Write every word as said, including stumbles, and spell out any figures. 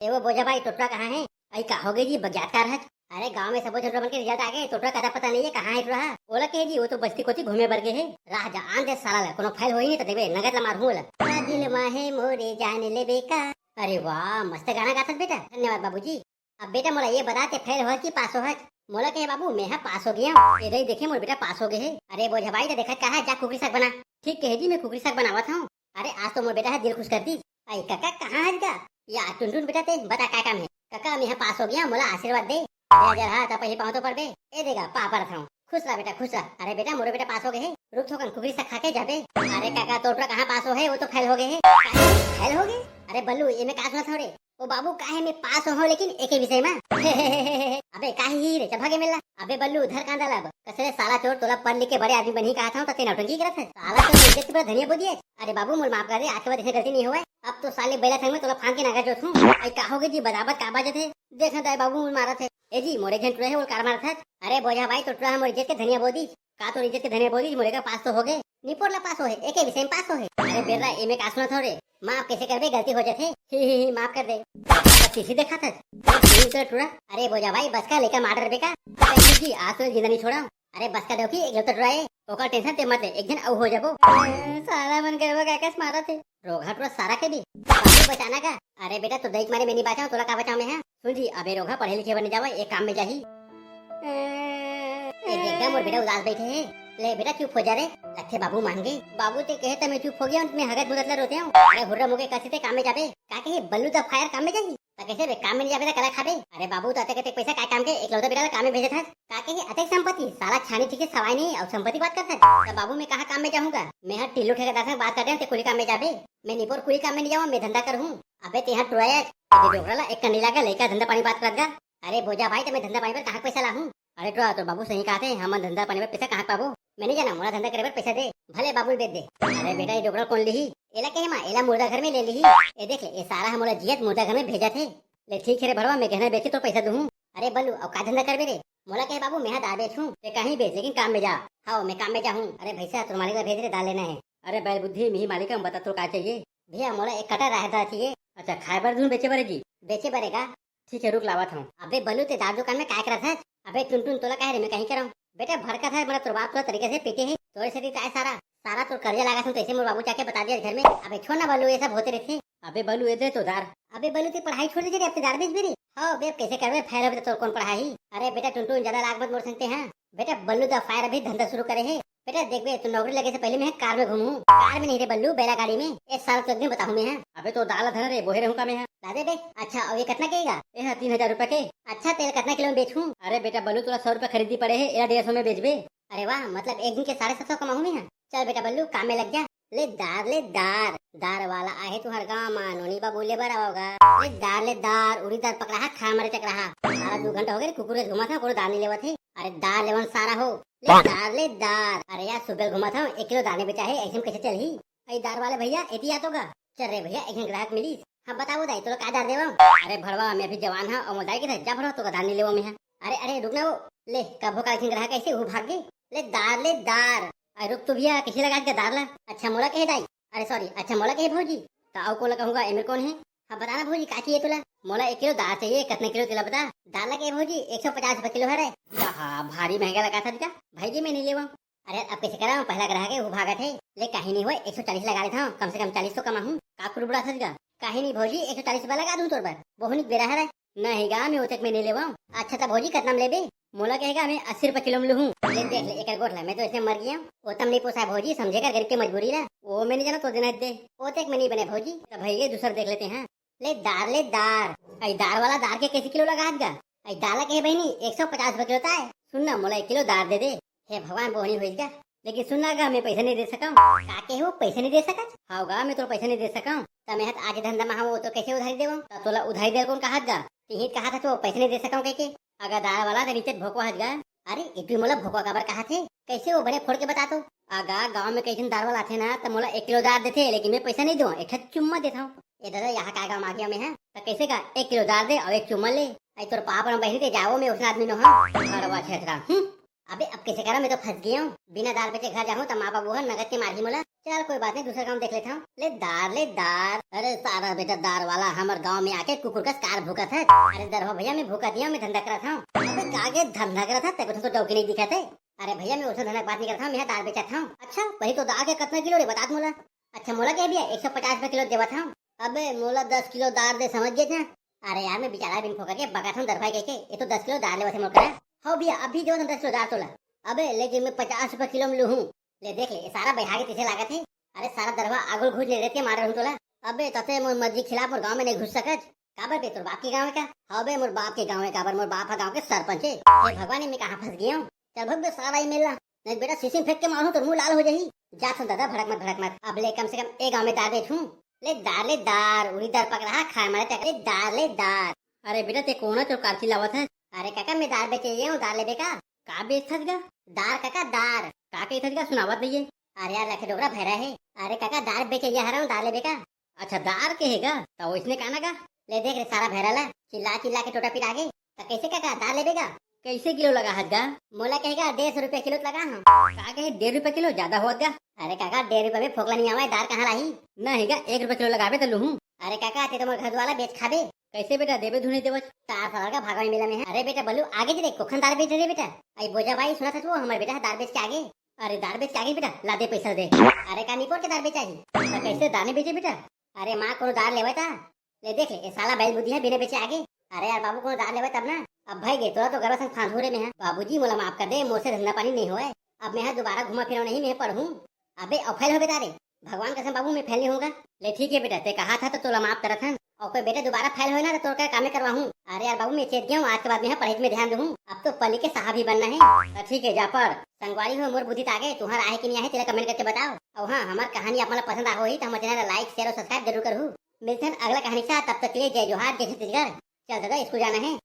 ए वो बोझा भाई, टोटरा कहाँ हे? अई का होगे जी, बग्यात का रहत? अरे गांव में सबो झन टोटरा मन के रिजल्ट आगे, टोटरा का अता पता नइ हे, कहाँ हे टोटरा? ओला कहे जी, वो तो बस्ती कोती घूमे बर गे हे। राह जान दे साला ला, कोनो फेल होही नहीं त देबे, नगद ला मारहूँ ओला। का दिल मा हे मोरे जान लेबे का। अरे वाह, मस्त गाना गाथस बेटा, धन्यवाद बाबूजी। अब बेटा मोला ये बता, ते फेल होहस कि पास होहस? मोला कहे बाबू, मैं हा पास हो गेंव। ए दई देखे मोर बेटा पास हो गे हे। अरे बोझा भाई, त देखत का हस, जा कुकरी साग बना। ठीक कहे जी, मैं कुकरी साग बनावत हूँ। अरे आज तो मोर बेटा हा दिल खुश कर दिस। अई कका, कहाँ हस गा? या टुनटुन बेटा, ते बता का काम हे? कका, मैं हा पास हो गेंव, मोला आशीर्वाद दे। दे दे रहा, त पहिली पाँव तो पड़बे। ए दे गा, पाँव परत हूँ। खुश रह बेटा, खुश रह। अरे बेटा, मोरो बेटा पास हो गे हे। रुक थोकन कुकरी साग खा के जाबे। अरे काका, तोर टोटरा कहाँ पास होहे, वो तो फेल हो गे हे। फेल हो गे? अरे बल्लू, एमे का सुनत हव रे? ओ बाबू, काहे मैं पास होहूँ लेकिन एके विषय मा? अबे काहे ही रे, चल भागे मेला। अबे बल्लू, धर कांदा ला अब। कस रे साला चोर, तोला पढ़ लिख के बड़े आदमी बनही कहत हूँ, त ते नौटंकी करत हस। साला तो इज्जत पूरा धनिया बो दिए। अरे बाबू, मोर माफ कर दे, आज के बाद ऐसे गलती नहीं होवय। अब तो साले बैला संग में तोला फांद के नागा जोत हूँ। अई का होगे जी, बदाबद का बाजत हे? देख ना दाई बाबू, मोर मारत हे। ए जी, मोरे झन टुरा हे, ओला का मारत हस? अरे बोझा भाई, तोर टुरा हा मोर इज्जत के धनिया बो दिस। का तोर इज्जत के धनिया बो दिस? मोरे का पास तो हो गे। निपोर ला पास हो हे, एके विषय में पास हो हे। अरे बेर्रा, एमे का सुनत हव रे? माफ कैसे करबे, गलती हो जाथे। ही, ही, ही, माफ कर दे। अब किसी देखा था? तोर टुरा। अरे बोझा भाई, बस का लेकर मार डरबे का? अरे जी, आज तो जिंदा नहीं छोड़ा। अरे बस का देखी, एक लोग तो टुरा हे, ओकर टेंशन ते मत ले, एक दिन अउ हो जाबो। साला मन गरबा का कस मारत हे। रोगहा टुरा सारा के भी। बाबू बचाना का? अरे बेटा, तोर दई के मारे मैं नहीं बचाऊँ, तोला का बचाऊँ मैं, हाँ? सुन जी, अबे रोगहा पढ़े लिखे बर नहीं जावय, एक काम में जाही। ए, देख गा, मोर बेटा उदास बैठे हे। ले बेटा, चुप हो जा रे। लगथे बाबू मान गे। बाबू ते कहे त मैं चुप हो गेंव, मैं हगत मुदत ला रोते हूँ। अरे हुर्रा मुके कसी ते काम में जाबे। का कहे बल्लू द फायर काम में जाही? त कैसे बे, काम में नहीं जाबे त कला खाबे? अरे बाबू, त अतेक अतेक पैसा काय काम के, एकलौता बेटा ला काम में भेजत हस? का कहे अतेक संपत्ति, साला छानी ठीक से सवाय नहीं अउ संपत्ति बात करत हस। त बाबू मैं कहाँ काम में जाहूँ गा? मैं हा टिल्लू ठेकेदार संग बात करत हूँ, ते कुली काम में जाबे। मैं निपोर कुली काम में नहीं जावँव, मैं धंधा करहूँ। अबे ते हा टुरा हे, ते डोकरा ला एक कन नइ लागे, लइका धंधा पानी बात करत गा। अरे बोझा भाई, त मैं धंधा पानी बर कहाँ के पैसा लाहूँ? अरे टुरा, तोर बाबू सही कहत हे, हमन धंधा पानी बर पैसा कहाँ के पाबो? मैं नहीं जानँव, मोला धंधा करे बर पैसा दे, भले बाबू ल बेच दे। अरे बेटा, ये डोकरा ल कोन लिही? एला कहे मा, एला मुर्दा घर में ले लिही। ए देख ले, ये सारा हा मोला जियत मुर्दा घर में भेजत हे। ले ठीक हे रे भड़वा, मैं गहना बेच के तोर पैसा दूहूँ। अरे बल्लू, अउ का धंधा करबे रे? मोला कहे बाबू, मैं हा दार बेचहूँ। ते कहीं बेच, लेकिन काम में जा। हव, मैं काम में जाहूँ। अरे भैंसा, तोर मालिक ला भेज रे, दार लेना हे। अरे बैल बुद्धि, मिही मालिक, हम बता तोर का चाहिए? भैया, मोला एक कट्टा राहेर दार चाहिए। अच्छा, खाए बर दूहूँ, बेचे बर हे जी? बेचे बर हे गा। ठीक हे, रुक लावत हूँ। अबे बल्लू, ते दार दुकान में काय करत हस? अबे टुनटुन, तोला काहे रे, मैं कहीं करँव। बेटा भड़कत हे, मोला तोर बाप तोला तरीका से पीटे हे। तोरे सेती त आय सारा, सारा तोर कर्जा लागत हूँ, तइसे मोर बाबू जाके बता दिया घर में। अबे छोड़ ना बल्लू, ये सब होते रहिथे। अबे बल्लू, ए दे तो दार। अबे बल्लू, ते पढ़ाई छोड़ दे रे, अब ते दार बेचबे रे। हव बे, अब कैसे करबे, फेल होबे त तोर कोन पढ़ाही? अरे बेटा टुनटुन, ज्यादा लाग मत मोर संग ते, हाँ। बेटा बल्लू द फायर अभी धंधा शुरू करे हे। बेटा देख बे, तू नौकरी लगे से पहले मैं कार में घूमूँ। कार में नहीं रे बल्लू, बैला गाड़ी में। ए साला तो एक दिन बताहूँ मैं, हाँ। अबे तो दार ला धर रे, बोहे रहूँ का मैं, हाँ। ला दे बे। अच्छा, अउ ये कतना के हे गा? ए हा तीन हजार रुपया के। अच्छा, तेला कतना किलो में बेचहूँ? अरे बेटा बल्लू, तोला सौ रुपया खरीदी पड़े हे, एला डेढ़ सौ में बेचबे। अरे वाह, मतलब एक दिन के साढ़े सात सौ कमाहूँ मैं, हाँ। चल बेटा बल्लू, काम में लग जा। ले दार, ले दार, दार वाला आहे तुहर गाँव मा, नोनी बा बोले बर आओगा। ले दार, ले दार, उरी दार पकड़ा हा, खा मरे चकरा हा। साला दू घंटा हो गए रे, कुकुर के घुमा था, कोनो दार नहीं लेवत हे। अरे दार लेवन सारा हो, ले दार, ले दार। अरे यार, सुबह घुमा था, एक किलो दार नहीं बेचा हे, ऐसे में कैसे चलही? अरे दार वाले भैया, एती आ तो गा। चल रे भैया, एक झन ग्राहक मिलिस। हाँ, बताओ दाई, तोला का दार देवँव? अरे भड़वा, मैं अभी जवान हँव, अउ मोर दाई के था, जा भड़वा, तोका दार नहीं लेवँव मैं, हाँ। अरे, अरे, रुक ना वो, ले, कभो काल झन ग्राहक ऐसे हूँ भाग गे। ले दार, ले दार। अरे रुक तो भैया, किसे लगा के दार ला? अच्छा, मोला कहे दाई? अरे सॉरी, अच्छा, मोला कहे भौजी? त अउ कोला कहूँगा, एमेर कौन है? हाँ, बता ना भौजी, का चाहिए तोला? मोला एक किलो दार चाहिए, कतना किलो तेला बता। दार ला कहे भौजी, एक सौ पचास रुपया किलो हरे। आहा, भारी महंगा लगा था बेटा, भाई जी, मैं नहीं लेवँव। अरे अब कैसे करा, पहला ग्राहक है, वो भागत है। ले, कहीं नहीं हुआ, एक सौ चालीस लगा लेता हूँ, कम से कम चालीस तो कमाहूँ। का कुड़बुड़ा था बेटा? कहीं नहीं भौजी, एक सौ चालीस रुपया लगा दूँ तोर बर, बहुत निक बेरा हरे। नहीं गा, मैं ओतेक में नहीं लेवँव। अच्छा त भौजी, कतना में लेबे? मोला कहेगा, मैं अस्सी रुपया किलो में लूहूँ। ले देख ले, एकर गोठ ला, मैं तो ऐसे मर गया। ओतम नहीं पोसाय भौजी, समझे कर गरीब के मजबूरी ला। ओ मैं नहीं जाना, तो देना दे। ओतेक में नहीं बने भौजी, त भैया दूसर देख लेते हैं। ले दार, ले दार। अई दार वाला दार के कैसे किलो लगात गा? अई दार ला कहे बहिनी, एक सौ पचास रुपया किलो ताय। सुन ना, मोला एक किलो दार दे दे। हे भगवान, बोहनी होइस गा। लेकिन सुन ना गा, मैं पैसा नहीं दे सकँव। का कहे हो, पैसा नहीं दे सकत? हव गा, मैं तोला पैसा नहीं दे सकँव। त मैं ह त आज धंधा में हँव, तो कैसे उधारी देवँव? त तोला उधारी दे कोन कहत गा? तिही त कहत हस तो पैसा नहीं दे सकँव कहिके। अगा दार वाला, त नीचे भोकवा हस गा। अरे, ए तू मोला भोकवा काबर कहत हे? कैसे वो, बने फोड़ के बता तो। अगा, गाँव में कई झन दार वाला आथे ना, त मोला एक किलो दार देथे, लेकिन मैं पैसा नहीं देवँव, एक ठा चुम्मा देथँव। ए दादा, यहाँ का गाँव में आ गया मैं, हाँ? त कैसे का एक किलो दार दे अउ एक चुम्मा ले? अई तोर पाप न बहिनी, ते जावो, मैं उसना आदमी नो, हाँ? भड़वा छेतरा, हम्म। अबे, अब कैसे करा, मैं तो फंस गया हूँ। बिना दार बेचे घर जाहूँ, त माँ बाबू ह नगद के मारही मोला। चल कोई बात नहीं, दूसरा काम देख लेता हूँ। ले दार, ले दार। अरे सारा बेटा दार वाला हमर गांव में आके कुकुर कस कार भूकत हे। अरे दरहो भैया, मैं भूकत नहीं हूँ, मैं धंधा करत हूँ। अबे कागे धंधा करत हे, तेरे को तो डौकी नहीं दिखत हे। अरे भैया, मैं ओसो धंधा के बात नहीं करत हूँ, मैं दार बेचत हूँ। अच्छा, वही तो दार के कितना किलो रे, बता मोला। अच्छा, मोला कहे भैया, एक सौ पचास रुपया किलो देवत हूँ। अबे मोला दस किलो दार दे, समझ गे ना। अरे यार, मैं बिचारा बिन फोकट के बकत हूँ दरभाई कह के, ये तो दस किलो दार लेवत हे मोर करा। हो भैया, अभी देवत हूँ दस किलो दार तोला। अबे लेकिन मैं पचास रुपया किलो में लूहूँ। ले देख ले, ये सारा बहिरा गे तइसे लागत हे। अरे सारा दरवा आगुल घुस ले रेत के मारे रहूँ तोला। अबे तते मोर मर्जी खिलाफ मोर गांव में नहीं घुस सकत। काबर बे, तोर बाप के गांव हे का? हाँ बे, मोर बाप के गांव हे, काबर मोर बाप ह गांव के सरपंच हे। हे भगवान, मैं कहाँ फंस गया हूँ? चल भग बे सारा ही मेला, नहीं बेटा शीशी में फेंक के मारूँ, तोर मुंह लाल हो जाही। जा सुन दादा, भड़क मत, भड़क मत। अब ले कम से कम ए गांव में दार बेचूँ। ले दार, ले दार, उरी दार पक रहा, खाए मारे तक ले दार, ले दार। अरे बेटा, ते कोन चौकार चिल्लावत हे? अरे काका, मैं दार बेचे ये हूँ, दार लेबे का? का बेचत गा? दार काका, दार। का कहित गा, सुनावत नहीं हे। अरे यार, लखे डोकरा भैरा हे। अरे काका, दार बेचे ये हरऊँ, दार लेबे का? अच्छा, दार के हे गा, त ओइसने काना गा? ले देख रे सारा भैरा ला, चिल्ला चिल्ला के टोटा पिरा गे। त कैसे काका, दार लेबे गा? कैसे किलो लगा हस गा? मोला कहे गा, डेढ़ सौ रुपया किलो लगा हूँ। का कहे, डेढ़ रुपया किलो ज्यादा होत गा? अरे काका, डेढ़ रुपया में फोकला नहीं आवे, दार कहाँ लाही? नहीं गा, एक रुपया किलो लगाबे त लूहूँ। अरे काका, ते तो मोर घर वाला बेच खाबे। कैसे बेटा, देबे धुन नहीं देवच? तार साला का भागवा मेला में हे। अरे बेटा बलू, आगे जी रे, कोखन दार बेच रे बेटा। आई बोजा भाई, सुना था तू, हमर बेटा दार बेच के आगे। अरे दार बेच के आगे बेटा, ला दे पैसा दे। अरे का निपोर के दार बेचाही? त कैसे दार नहीं बेचे बेटा? अरे माँ, कोनो दार लेवे ता? ले देख ले, ये साला बैल बुद्धि हे, बिना बेचे आगे। अरे यार बाबू, कोनो दार लेवे तब ना। अब भाई गे, तोला तो गरबा संग फांदहूँ रे मैं हा। बाबूजी मोला माफ कर दे, मोर से धंधा पानी नहीं होए। अब मैं हा दोबारा घूमा फिरव नहीं, मैं पढ़हूँ। अबे अउ फेल होबे तारे। भगवान कसम बाबू, मैं फेल नहीं होऊंगा। ले ठीक हे बेटा, ते कहा था तो तोला माफ करत हन। अउ कोई बेटा दोबारा फेल होए ना तो तोर का कामे करवाहूँ। अरे यार बाबू, मैं चेत गया हूँ, आज के बाद मैं हा पढ़ाई में ध्यान दूँ। अब तो पली के साहब ही बनना हे। त ठीक हे, जा पढ़। संगवारी हो, मोर बुद्धि त आगे, तुहर आहे कि नहीं आहे, तेला comment करके बताओ। अउ हाँ, हमर कहानी आप मन ला पसंद आ होही त हमर channel ला like, share अउ subscribe जरूर करहू। मिलथन अगला कहानी के साथ, तब तक के लिए जय जोहार, जय छत्तीसगढ़। चल दादा, स्कूल जाना हे।